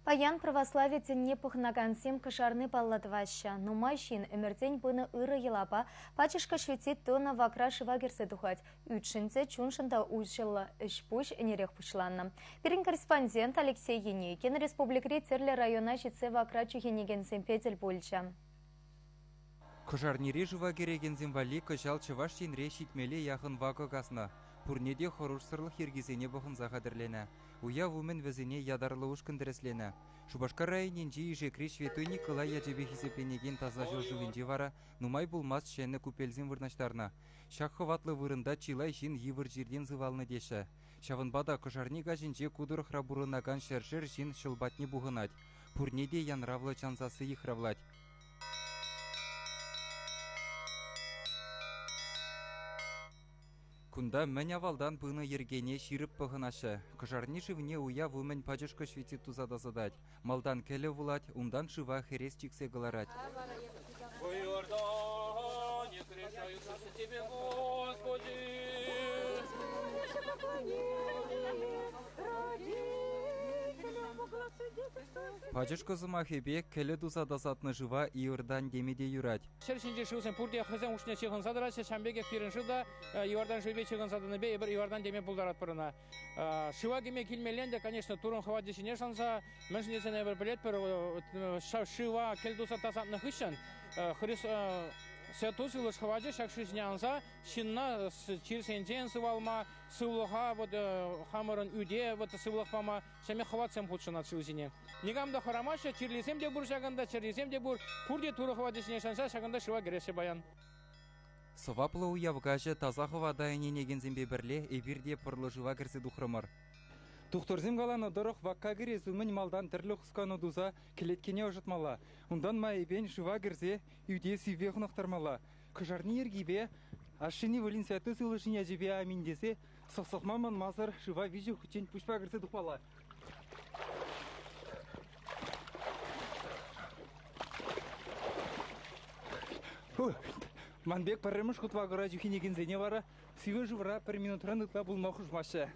Паян православи тӗнне пӑхӑнакансем кӑшарни паллӑ тӑваҫҫӗ. Нумай ҫын ӗмӗртен пынӑ ырӑ йӑлапа пачӑшкӑ ҫветит тунӑ вакра шыва кӗрсе тухать. Ӳтшӗн те, чуншӑн та уҫӑллӑ ӗҫ-пуҫ ӗнерех пуҫланнӑ. Пирӗн корреспондент Алексей Енейкин республикӑри тӗрлӗ района ҫитсе вакра чӳхенекенсемпе тӗл пулчӗ. Кӑшарнире шыва кӗрекенсем валли кӑҫал Чӑваш Енре ҫитмӗле яхӑн вакӑ каснӑ. Пурне те хӑрушсӑрлӑх йӗркисене пӑхӑнса хатӗрленӗ. Уяв умӗн вӗсене ятарлӑ ушкӑн тӗрӗсленӗ. Шупашкар районӗнчи Ишекри Ҫветтуй Николай ячӗпе хисепленекен таса ҫӑл шывӗнче вара нумай пулмасть ҫӗнӗ купельсем вырнаҫтарнӑ. Ҫак хӑватлӑ вырӑнта чылай ҫын йывӑр чиртен сывалнӑ теҫҫӗ. Ҫавӑнпа та кӑшарни каҫӗнче ку тӑрӑхра пурӑнакан ҫӗршер ҫын ҫӑл патне пухӑнать. Пурне те янравлӑ чан сасси йыхравлать. Кунта мӗн авалтан пынӑ йӗркене ҫирӗп пӑхӑнаҫҫӗ. Кӑшарни шывне уяв умӗн пачӑшкӑ ҫветит туса тасатать. Малтан кӗлӗ вулать, унтан шыва хӗрес чиксе кӑларать. Пачӑшкӑ сӑмахӗпе кӗлӗ туса тасатнӑ шыва Иордан теме те юрать. Ҫӗр ҫинчи шывсем пурте хӑйсен хушшине ҫыхӑнса тӑраҫҫӗ. Ҫавӑн пекех пирӗн шыв та Иордан шывӗпе ҫыхӑнса тӑнипе эпир Иордан теме пултаратпӑр ӑна. Шыва кӗме килмелле ӗнтӗ, конечно, Туррӑн хӑвачӗ ҫине шанса. Мӗншӗн тесен эпир пӗлетпӗр, ҫав шыва кӗл туса тасатнӑ хыҫҫӑн Святой Сывлӑш хӑвачӗ ҫак шыв ҫине анса ҫынна чирсенчен сывалма, сывлӑха, вот хамӑрӑн ӳте вот сывлӑх пама ҫӗнӗ хӑватсем хутшӑнать шыв ҫине. Никам та хӑрамаҫҫӗ, чирлисем те пур ҫакӑнта, чӗррисем те пур. Пурте Турӑ хӑвачӗ ҫине шанса ҫакӑнта шыва кӗреҫҫӗ паян. Сӑваплӑ уяв каҫӗ таса хӑвата ӗненекенсемпе пӗрле эпир те пӑрлӑ шыва кӗрсе тухрӑмӑр. Тухтӑрсем каланӑ тӑрӑх, вакка кӗрес умӗн малтан тӗрлӗ хускану туса кӗлеткене ӑшӑтмалла. Унтан майӗпен шыва кӗрсе ӳте сивве хӑнӑхтармалла. Кӑшарни йӗркипе ашшӗн ывӑлӗн святой сывлӑшӗн ячӗпе аминь тесе сӑхсӑхма манмасӑр шыва виҫӗ хутчен пуҫпа кӗрсе тухмалла. Ман пек пӗрремӗш хут вакӑра чӳхенекенсене вара сивӗ шывра пӗр минутран ытла пулма хушмаҫҫӗ.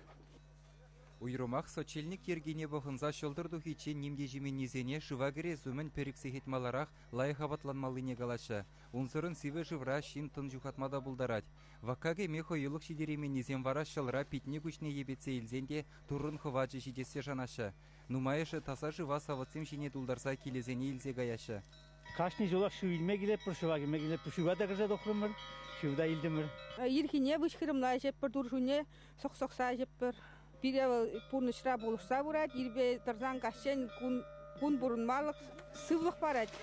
Уйрӑмах сочельник йӗркине пӑхӑнса ҫӑлтӑр тухиччен ним те ҫименнисене шыва кӗрес умӗн пӗр-ик сехет маларах лайӑх апатланмаллине калаҫҫӗ. Унсӑрӑн сивӗ шывра ҫын тӑн ҫухатма та пултарать. Вакка кӗме хӑюлӑх ҫитерейменнисем вара ҫӑлра питне-куҫне йӗпетсе илсен те Туррӑн хӑвачӗ ҫитессе шанаҫҫӗ. Нумайӑшӗ таса шыва савӑтсем ҫине тултарса килӗсене илсе каяҫҫӗ. Кашни ҫулах шыв илме килетпӗр, шыва кӗме килетпӗр. Шыва та кӗрсе тухрӑмӑр, шыв та илтӗмӗр. Ирхине выҫ хырӑмла ӗҫетпӗр, тур шывне сӑхсӑхса ӗҫетпӗр. Пире вӑл пурнӑҫра пулӑшса пырать. Ирпе тӑрсан каҫчен кун пурӑнмалӑх сывлӑх парать.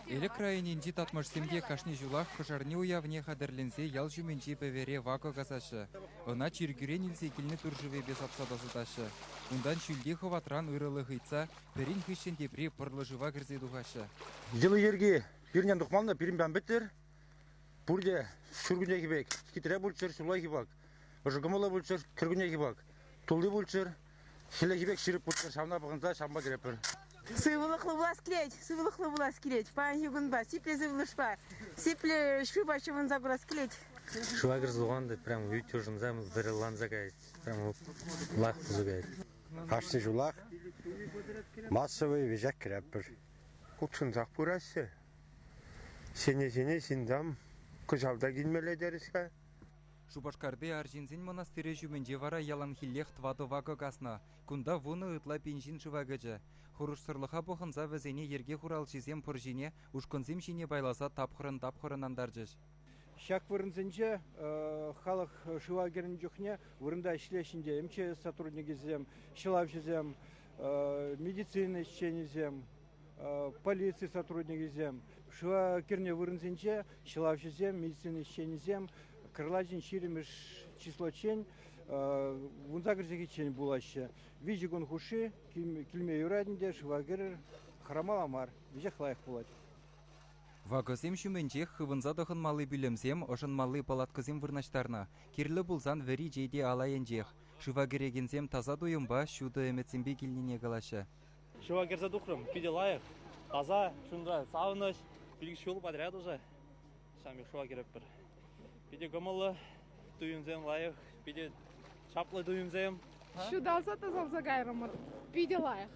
Элӗк районӗнчи Татмӑшсем те кашни ҫулах Кӑшарни уявне хатӗрленсе ял ҫумӗнчи пӗвере вакӑ касаҫҫӗ. Ӑна чиркӳрен илсе килнӗ тур шывӗпе сапса тасатаҫҫӗ. Унтан ҫӳлти хӑватран ырӑлӑх ыйтса пӗрин хыҫҫӑн тепри пӑрлӑ шыва кӗрсе тухаҫҫӗ. Йӑли-йӗрки пирӗнтен тухман та пирӗнпе ан пӗттӗр. Пурте ҫуркуннехи пек хитре пулччӑр, ҫуллахи пек ӑшӑ кӑмӑллӑ пулччӑр, кӗркуннехи пек тулли пулччӑр, хӗллехи пек ҫирӗп пулччӑр. Ҫавна пӑхӑнса ҫавӑнпа кӗретпӗр. Сывлӑхлӑ пулас килет, сывлӑхлӑ пулас килет. Паянхи кунпа сиплӗ сывлӑшпа, сиплӗ шывпа ҫӑвӑнса курас килет. Шыва кӗрсе тухан та прям ӳт ӑшӑнса вӑрӑланса каять, прям лайӑх пулса каять. Кашни ҫулах массовый веҫех кӗретпӗр. Хутшӑнсах пыраҫҫӗ. Ҫӗнӗ-ҫӗнӗ ҫынсем кӑҫал та килмелле терӗҫ-ха. Шупашкарти арҫынсен мӑнастирӗ ҫумӗнче вара яланхиллех тӑватӑ вакӑ каснӑ. Кунта вунӑ ытла пин ҫын шыва кӗчӗ. Хӑрушсӑрлӑха пӑхӑнса вӗсене йӗрке хуралҫисем пӑр ҫине, ушкӑнсем ҫине пайласа тапхӑрӑн-тапхӑрӑн антарчӗҫ. Ҫак вырӑнсенче халӑх шыва кӗрнӗ чухне вырӑнта ӗҫлеҫҫӗ ӗнтӗ МЧС сотрудникӗсем, ҫӑлавҫӑсем, медицина ӗҫченӗсем, полици сотрудникӗсем. Шыва кӗрнӗ вырӑнсенче ҫӑлавҫӑсем, медицина ӗҫченӗсем кӑрлачӑн ҫирӗммӗш числоччен вунсакӑр сехетчен пулаҫҫӗ. Виҫӗ кун хушши килме юрать ӗнтӗ, шыва кӗрӗр, хӑрамалла мар, веҫех лайӑх пулать. Вакӑсем ҫумӗнчех хывӑнса тӑхӑнмалли пӳлӗмсем, ӑшӑнмалли палаткӑсем вырнаҫтарнӑ. Кирлӗ пулсан вӗри чей те ал айӗнчех. Шыва кӗрекенсем таса туйӑмпа, ҫутӑ ӗмӗтсемпе килнине калаҫҫӗ. Шыва кӗрсе тухрӑм. Питӗ лайӑх. Таса, чунра савӑнӑҫ. Пилӗк ҫул подряд уже ҫавӑн пек шыва кӗретпӗр. Питӗ кӑмӑллӑ, туйӑмсем лайӑх, питӗ чаплӑ туйӑмсем. Ҫуталса тасалса кайрӑмӑр. Питӗ лайӑх.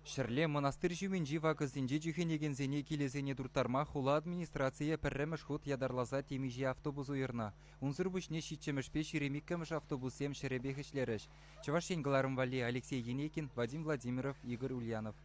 Ҫӗрле мӑнастир ҫумӗнчи вакӑсенче чӳхенекенсене килӗсене турттарма хула администрацийӗ пӗрремӗш хут ятарласа темиҫе автобус уйӑрнӑ. Унсӑр пуҫне ҫиччӗмӗшпе 22-мӗш автобуссем ҫӗрӗпех ӗҫлерӗҫ. Чӑваш Ен кӑларӑм валли Алексей Енейкин, Вадим Владимиров, Игорь Ульянов.